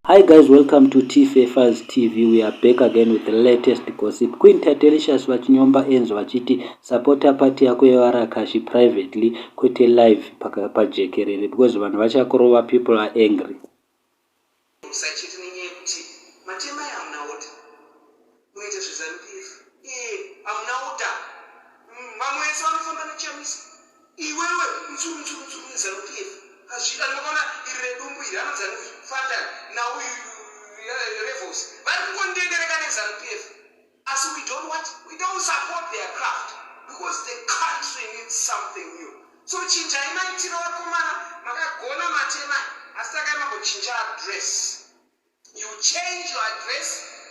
Hi guys, welcome to T Fafers TV. We are back again with the latest gossip. Queen Tatelicious vachinyomba Enzo vachiti supporta party yako yevarakashi privately, kwete live pajekerere, because vanhu vachakurova. People are angry. Usachiti nenyaya yekuti matemai hamuna order, munoita zveZANU PF, hamuna order. Vamwe vese vanofamba nechamisa, iwewe nzuru nzuru nzuru neZANU PF. Hazvida. Makaona iri redumbu iri anonzi ani? Fantan nauyu Revos vari kungondendereka neZANU PF, asi we don't what? We don't support their craft because the country needs something new. So chinjai maitiro, vakomana. Makagona matemai, asi takaima kuchinja address. You change your address.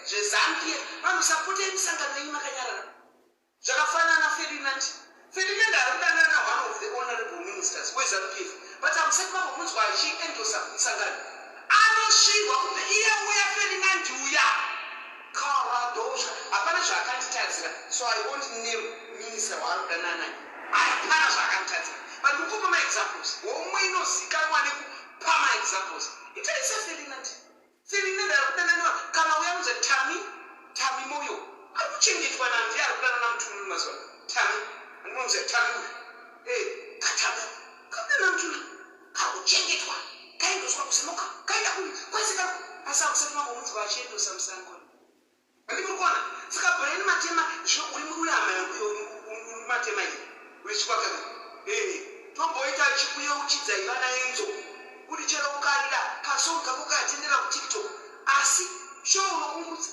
ZveZANU PF, vanhu sapotei misangano yenyu makanyarara. Zvakafanana Ferdinand. Ferdinand ari kudanana na one of the honorable ministers weZANU PF, but hamusati mambomunzwa achiendosa musangano. Anosvirwa kupe iye uya Ferdinand uya karadosha. Hapana zvaakanditadzira, so I won't name minister waari kudanana naye. Hapana zvaakanditadzira, but ndikupa maexamples. Homwe inozikanwa nekupa maexamples. Itai saFerdinand. Ferdinand ari kudananiwa kana uya unonzi Tami, Tami Moyo, ari kuchengetwa nandiye ari kudanana mutununu mazuva. Tami andinonzi Tami uyu, katami kakudana mutununu, kari kuchengetwa, kaendoswa kuZIMOCA, kaenda kwese kari, asi hamusati mambomunzwa achiendosa musango. Handimuri kuona? Saka Brian Matema zvino uri muri hama yangu, uri Matema iyi wechikwakaka. Tomboita chikuyeuchidzai vana Enzo kuti chero ukarira kasong kako kayatendera kuTikTok, asi show unokungudza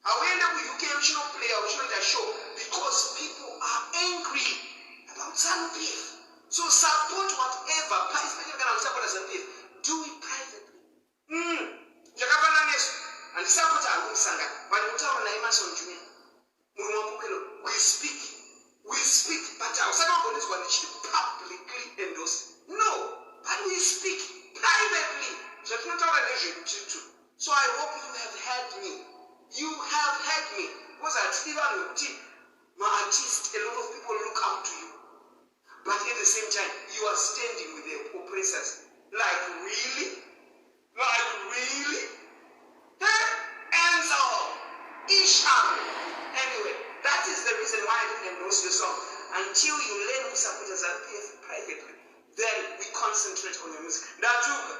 hauende kuUK uchinoplaya, uchinoita show, because people are angry about ZANU PF. So support whatever, especially kana uchisapota ZANU PF, do it privately. Zvakafanana nesu, handisapoti hangu musangano, but ndikutaura naye Mason Junior, murume wapupelo. We speak, we speak, but hausati wambonizwa ndichiti publicly endorse, no, but we speak privately. Zvatinotaura ndezvedu tiri two. So I hope you have heard me, you have heard me, because hatidi vanhu vekuti maartist, a lot of people look up to you, but at the same time you are standing with the oppressors. Like really? Like really? Hey, Enzo Isham. Anyway, that is the reason why I didn't endorse your song. Until you learn to support ZANU PF privately, then we concentrate on your music. Ndatuka.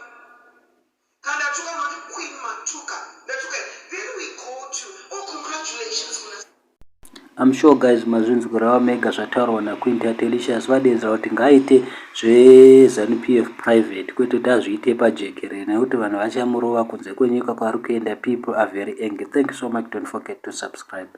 Kandatuka unoti Queen Matuka. Ndatuka. Then we go to, oh, congratulations. Kuna I'm sure guys mazvinzwirawo mega zvataurwa naQueen Tatelicious. Vadedzera kuti ngaaite zveZANU PF private, kwete kuti azviite pajekerere, nekuti vanhu vachamurova kunze kwenyika kwaari kuenda. People are very angry. Thank you so much. Don't forget to subscribe.